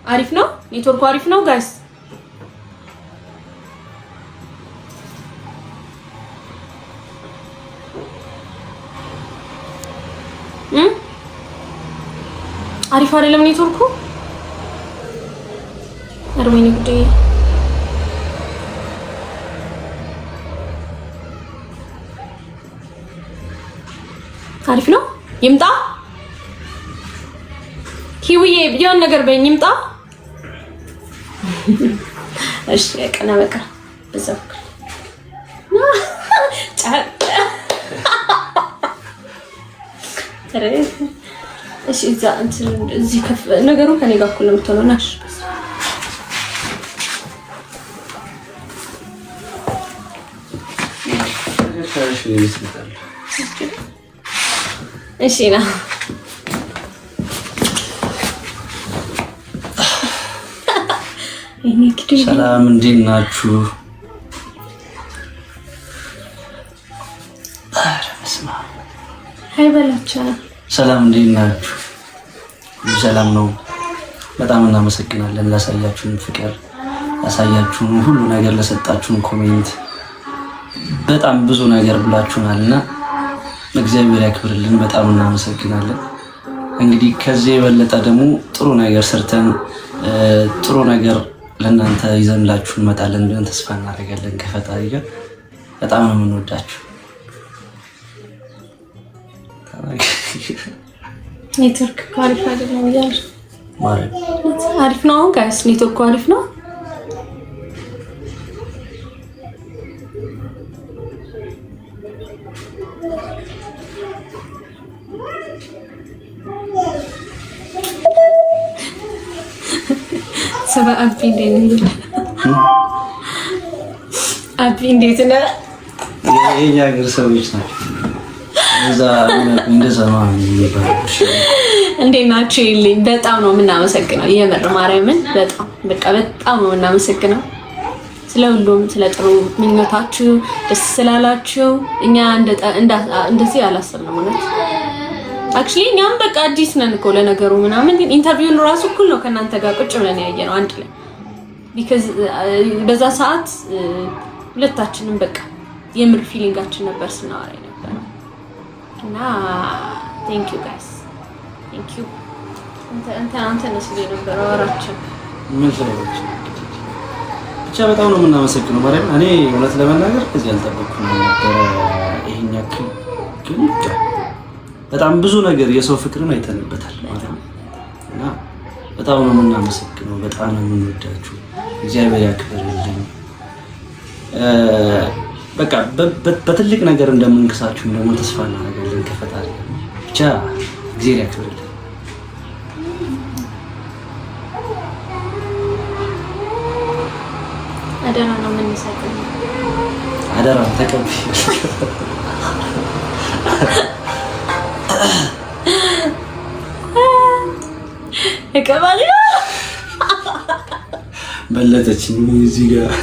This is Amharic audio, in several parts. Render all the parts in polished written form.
አሪፍ ነው ኔትወርኩ፣ አሪፍ ነው guys። አሪፍ አይደለም ኔትወርኩ። ኧረ ወይኔ ጉዴ! አሪፍ ነው። ይምጣ ሂውዬ፣ የሆነ ነገር በይኝ። ይምጣ። እሺ ቀና በቃ በዛ በኩል እሺ፣ እዛ እንትን እዚህ ከፍ ነገሩ ከኔ ጋር እኩል ነው የምትሆነው። ናሽ እሺ ና ሰላም፣ እንዴት ናችሁ? ሰላም እንዴት ናችሁ? ሁሉ ሰላም ነው። በጣም እናመሰግናለን ላሳያችሁን ፍቅር፣ ላሳያችሁን ሁሉ ነገር፣ ለሰጣችሁን comment በጣም ብዙ ነገር ብላችሁናል እና እግዚአብሔር ያክብርልን። በጣም እናመሰግናለን። እንግዲህ ከዚህ የበለጠ ደግሞ ጥሩ ነገር ሰርተን ጥሩ ነገር ለእናንተ ይዘንላችሁ እንመጣለን ብለን ተስፋ እናደርጋለን ከፈጣሪ ጋር። በጣም ነው የምንወዳችሁ። ኔትወርክ አሪፍ አይደለም እያልሽ አሪፍ ነው። አሁን guys ኔትወርኩ አሪፍ ነው። ሰባ አቢ እንዴት ነህ? አቢ እንዴት ነህ? የኛ ሀገር ሰዎች ናቸው። እንደዛ ነው የሚባለው። እንዴት ናችሁ? ይልኝ በጣም ነው የምናመሰግነው። የምር ማርያምን በጣም በቃ በጣም ነው የምናመሰግነው ስለ ሁሉም፣ ስለ ጥሩ ምኞታችሁ፣ ደስ ስላላችሁ። እኛ እንደዚህ አላሰብንም እውነት። Actually እኛም በቃ አዲስ ነን እኮ ለነገሩ ምናምን፣ ግን interview ን ራሱ እኩል ነው ከእናንተ ጋር ቁጭ ብለን ያየነው አንድ ላይ፣ because በዛ ሰዓት ሁለታችንም በቃ የምር feeling ኣችን ነበር ስናወራ የነበረው። እና thank you guys, thank you። አንተ አንተ ነህ ስል የነበረው አወራችን። ምን ስለሆነች ብቻ በጣም ነው የምናመሰግነው። ማርያም እኔ እውነት ለመናገር ከዚህ አልጠበቅኩም ነበረ ይሄን ያክል፣ ግን በጣም ብዙ ነገር የሰው ፍቅርን አይተንበታል ማርያም። እና በጣም ነው የምናመሰግነው። በጣም ነው የምንወዳችሁ። እግዚአብሔር ያክብርልን። በቃ በትልቅ ነገር እንደምንክሳችሁ ደግሞ ተስፋ እናደርጋለን ከፈጣሪ። ብቻ እግዚአብሔር ያክብርልን። አደራ ነው የምንሰጠው። አደራ ተቀብይ። እቀባለሁ። በለጠችኝ እዚህ ጋር።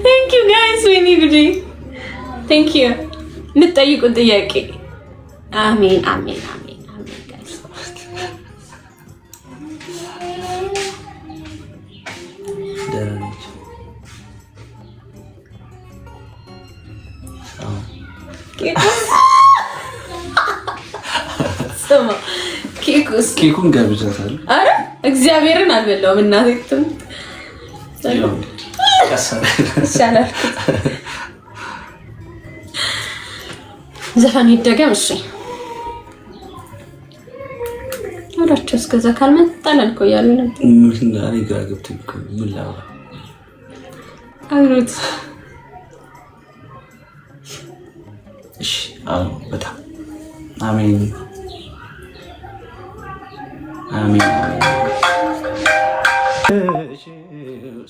Thank you guys። ወይኔ ጉዴ። Thank you የምትጠይቁን ጥያቄ። አሜን አሜን አሜን አሜን guys። ደህና ነች። አዎ። ኬኩስ ስማ፣ ኬኩስ? ኬኩን ጋብዣታለሁ። አረ እግዚአብሔርን አልበላውም። እናቴ ትሙት። ያው እንግዲህ ቀስ አለ። ይሻላል። ዘፈን ይደገም። እሺ አውራቸው እስከዛ ካልመጣለን እኮ እያሉ ነበር። ምን እኔ ግራ ገብቶኝ እኮ ነው። ምን ላውራ? አውሩት። እሺ አዎ፣ በጣም አሜን አሜን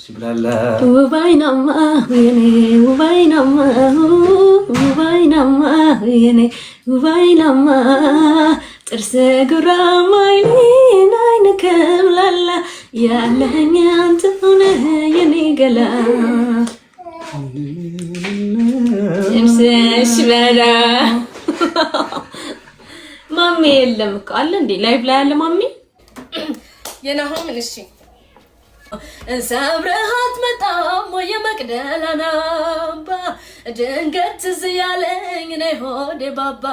ሲብላላ። ውባይናማ የኔ ውባይናማ፣ ውባይናማ የኔ ውባይናማ፣ ጥርስ ጉራማይሌን አይን ከምላላ ያለኸኝ አንተ ሆነህ የኔ ገላ ጥርስሽ በራ። ማሜ የለም እኮ፣ አለ እንዴ? Live ላይ አለ ማሜ? የናሆምን እሺ። ሰብረሃት መጣም ወይ የመቅደላን አምባ፣ ድንገት ትዝ ያለኝ ነይ ሆዴ ባባ፣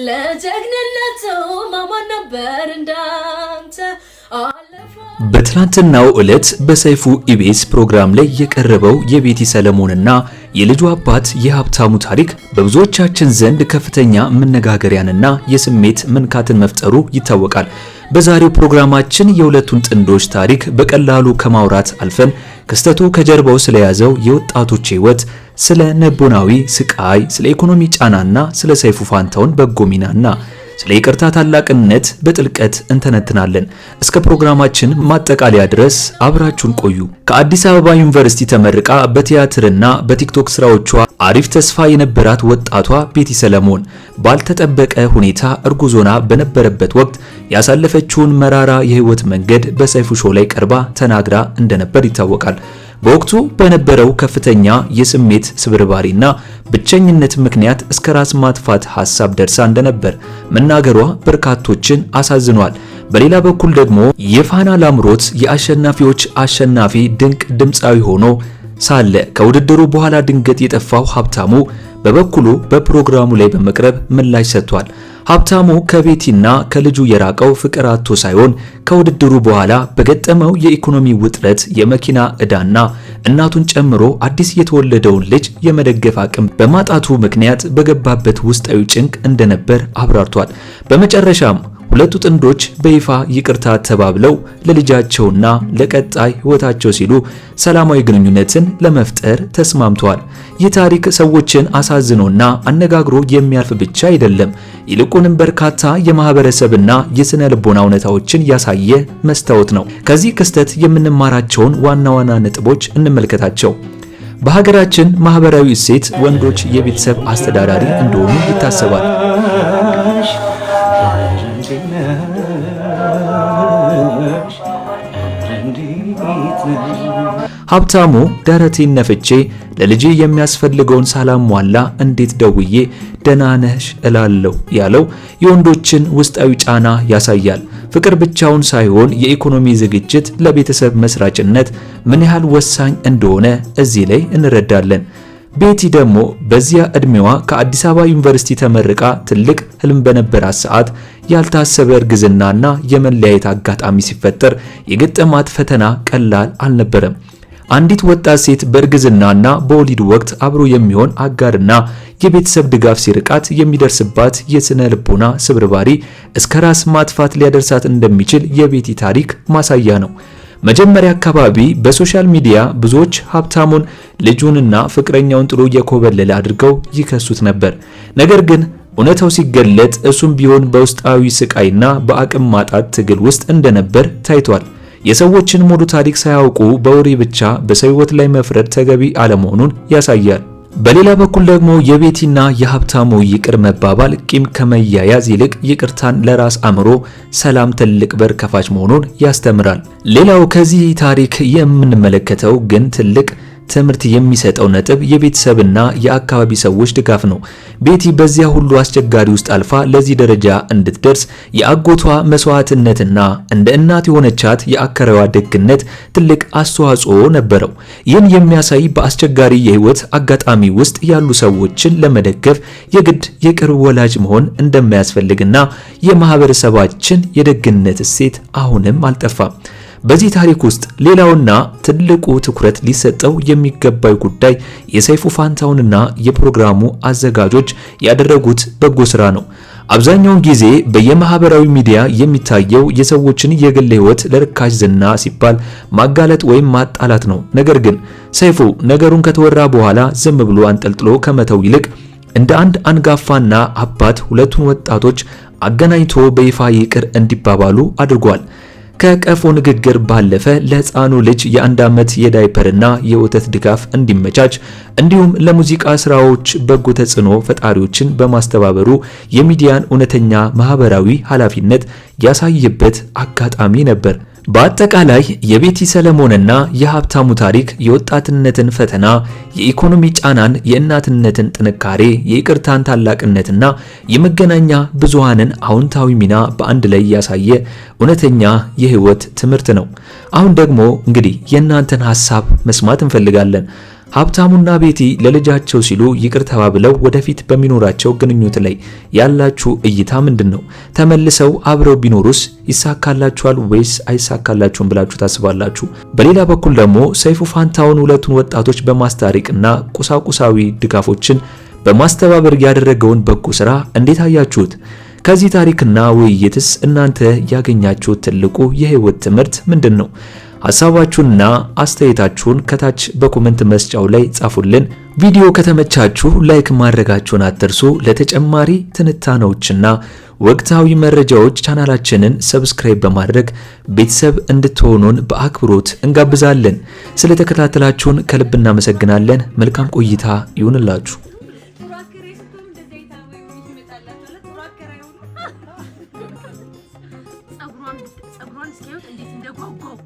ለጀግንነቱ ማማን ነበር እንዳንተ አለፈ። በትናንትናው ዕለት በሰይፉ ኢቢኤስ ፕሮግራም ላይ የቀረበው የቤቲ ሰለሞንና የልጁ አባት የሀብታሙ ታሪክ በብዙዎቻችን ዘንድ ከፍተኛ መነጋገሪያንና የስሜት መንካትን መፍጠሩ ይታወቃል። በዛሬው ፕሮግራማችን የሁለቱን ጥንዶች ታሪክ በቀላሉ ከማውራት አልፈን ክስተቱ ከጀርባው ስለያዘው የወጣቶች ሕይወት፣ ስለ ነቦናዊ ስቃይ፣ ስለ ኢኮኖሚ ጫናና ስለ ሰይፉ ፋንታውን በጎ ሚናና ስለ ይቅርታ ታላቅነት በጥልቀት እንተነትናለን። እስከ ፕሮግራማችን ማጠቃለያ ድረስ አብራችሁን ቆዩ። ከአዲስ አበባ ዩኒቨርሲቲ ተመርቃ በቲያትርና በቲክቶክ ስራዎቿ አሪፍ ተስፋ የነበራት ወጣቷ ቤቲ ሰለሞን ባልተጠበቀ ሁኔታ እርጉዝ ሆና በነበረበት ወቅት ያሳለፈችውን መራራ የህይወት መንገድ በሰይፉ ሾው ላይ ቀርባ ተናግራ እንደነበር ይታወቃል። በወቅቱ በነበረው ከፍተኛ የስሜት ስብርባሪና ብቸኝነት ምክንያት እስከ ራስ ማጥፋት ሐሳብ ደርሳ እንደነበር መናገሯ በርካቶችን አሳዝኗል። በሌላ በኩል ደግሞ የፋና ላምሮት የአሸናፊዎች አሸናፊ ድንቅ ድምፃዊ ሆኖ ሳለ ከውድድሩ በኋላ ድንገት የጠፋው ሀብታሙ በበኩሉ በፕሮግራሙ ላይ በመቅረብ ምላሽ ሰጥቷል። ሀብታሙ ከቤቲና ከልጁ የራቀው ፍቅር አጥቶ ሳይሆን ከውድድሩ በኋላ በገጠመው የኢኮኖሚ ውጥረት፣ የመኪና ዕዳና እናቱን ጨምሮ አዲስ የተወለደውን ልጅ የመደገፍ አቅም በማጣቱ ምክንያት በገባበት ውስጣዊ ጭንቅ እንደነበር አብራርቷል። በመጨረሻም ሁለቱ ጥንዶች በይፋ ይቅርታ ተባብለው ለልጃቸውና ለቀጣይ ሕይወታቸው ሲሉ ሰላማዊ ግንኙነትን ለመፍጠር ተስማምተዋል። ይህ ታሪክ ሰዎችን አሳዝኖና አነጋግሮ የሚያልፍ ብቻ አይደለም፣ ይልቁንም በርካታ የማህበረሰብና የስነ ልቦና እውነታዎችን ያሳየ መስታወት ነው። ከዚህ ክስተት የምንማራቸውን ዋና ዋና ነጥቦች እንመልከታቸው። በሀገራችን ማህበራዊ እሴት ወንዶች የቤተሰብ አስተዳዳሪ እንደሆኑ ይታሰባል። ሀብታሙ ደረቴን ነፍቼ ለልጄ የሚያስፈልገውን ሳላሟላ እንዴት ደውዬ ደህና ነሽ እላለሁ ያለው የወንዶችን ውስጣዊ ጫና ያሳያል። ፍቅር ብቻውን ሳይሆን የኢኮኖሚ ዝግጅት ለቤተሰብ መስራችነት ምን ያህል ወሳኝ እንደሆነ እዚህ ላይ እንረዳለን። ቤቲ ደግሞ በዚያ ዕድሜዋ ከአዲስ አበባ ዩኒቨርሲቲ ተመርቃ ትልቅ ህልም በነበራት ሰዓት ያልታሰበ እርግዝናና የመለያየት አጋጣሚ ሲፈጠር የገጠማት ፈተና ቀላል አልነበረም። አንዲት ወጣት ሴት በእርግዝናና በወሊድ ወቅት አብሮ የሚሆን አጋርና የቤተሰብ ድጋፍ ሲርቃት የሚደርስባት የስነ ልቦና ስብርባሪ እስከ ራስ ማጥፋት ሊያደርሳት እንደሚችል የቤቲ ታሪክ ማሳያ ነው። መጀመሪያ አካባቢ በ social media ብዙዎች ሀብታሙን ልጁንና ፍቅረኛውን ጥሎ የኮበለለ አድርገው ይከሱት ነበር። ነገር ግን እውነታው ሲገለጥ እሱም ቢሆን በውስጣዊ ስቃይና በአቅም ማጣት ትግል ውስጥ እንደነበር ታይቷል። የሰዎችን ሙሉ ታሪክ ሳያውቁ በወሬ ብቻ በሰው ሕይወት ላይ መፍረድ ተገቢ አለመሆኑን ያሳያል። በሌላ በኩል ደግሞ የቤቲና የሀብታሙ ይቅር መባባል ቂም ከመያያዝ ይልቅ ይቅርታን ለራስ አእምሮ ሰላም ትልቅ በር ከፋች መሆኑን ያስተምራል። ሌላው ከዚህ ታሪክ የምንመለከተው ግን ትልቅ ትምህርት የሚሰጠው ነጥብ የቤተሰብና የአካባቢ ሰዎች ድጋፍ ነው። ቤቲ በዚያ ሁሉ አስቸጋሪ ውስጥ አልፋ ለዚህ ደረጃ እንድትደርስ የአጎቷ መስዋዕትነትና እንደ እናት የሆነቻት የአከራዋ ደግነት ትልቅ አስተዋጽኦ ነበረው። ይህን የሚያሳይ በአስቸጋሪ የህይወት አጋጣሚ ውስጥ ያሉ ሰዎችን ለመደገፍ የግድ የቅርብ ወላጅ መሆን እንደማያስፈልግና የማህበረሰባችን የደግነት እሴት አሁንም አልጠፋም። በዚህ ታሪክ ውስጥ ሌላውና ትልቁ ትኩረት ሊሰጠው የሚገባው ጉዳይ የሰይፉ ፋንታሁንና የፕሮግራሙ አዘጋጆች ያደረጉት በጎ ስራ ነው። አብዛኛውን ጊዜ በየማህበራዊ ሚዲያ የሚታየው የሰዎችን የግል ህይወት ለርካሽ ዝና ሲባል ማጋለጥ ወይም ማጣላት ነው። ነገር ግን ሰይፉ ነገሩን ከተወራ በኋላ ዝም ብሎ አንጠልጥሎ ከመተው ይልቅ እንደ አንድ አንጋፋና አባት ሁለቱን ወጣቶች አገናኝቶ በይፋ ይቅር እንዲባባሉ አድርጓል። ከቀፎ ንግግር ባለፈ ለህፃኑ ልጅ የአንድ ዓመት የዳይፐርና የወተት ድጋፍ እንዲመቻች እንዲሁም ለሙዚቃ ስራዎች በጎ ተጽዕኖ ፈጣሪዎችን በማስተባበሩ የሚዲያን እውነተኛ ማህበራዊ ኃላፊነት ያሳየበት አጋጣሚ ነበር። በአጠቃላይ የቤቲ ሰለሞንና የሀብታሙ ታሪክ የወጣትነትን ፈተና፣ የኢኮኖሚ ጫናን፣ የእናትነትን ጥንካሬ፣ የይቅርታን ታላቅነትና የመገናኛ ብዙሃንን አዎንታዊ ሚና በአንድ ላይ ያሳየ እውነተኛ የህይወት ትምህርት ነው። አሁን ደግሞ እንግዲህ የእናንተን ሐሳብ መስማት እንፈልጋለን። ሀብታሙና ቤቲ ለልጃቸው ሲሉ ይቅር ተባብለው ወደፊት በሚኖራቸው ግንኙነት ላይ ያላችሁ እይታ ምንድን ነው? ተመልሰው አብረው ቢኖሩስ ይሳካላችኋል ወይስ አይሳካላችሁም ብላችሁ ታስባላችሁ? በሌላ በኩል ደግሞ ሰይፉ ፋንታሁን ሁለቱን ወጣቶች በማስታረቅና ቁሳቁሳዊ ድጋፎችን በማስተባበር ያደረገውን በጎ ስራ እንዴት አያችሁት? ከዚህ ታሪክና ውይይትስ እናንተ ያገኛችሁት ትልቁ የህይወት ትምህርት ምንድን ነው? ሐሳባችሁንና አስተያየታችሁን ከታች በ comment መስጫው ላይ ጻፉልን። ቪዲዮ ከተመቻችሁ like ማድረጋችሁን አትርሱ። ለተጨማሪ ትንታኔዎችና ወቅታዊ መረጃዎች ቻናላችንን subscribe በማድረግ ቤተሰብ እንድትሆኑን በአክብሮት እንጋብዛለን። ስለተከታተላችሁን ከልብ እናመሰግናለን። መልካም ቆይታ ይሁንላችሁ። ፀጉሯን እስኪያዩት እንዴት እንደጓጓው።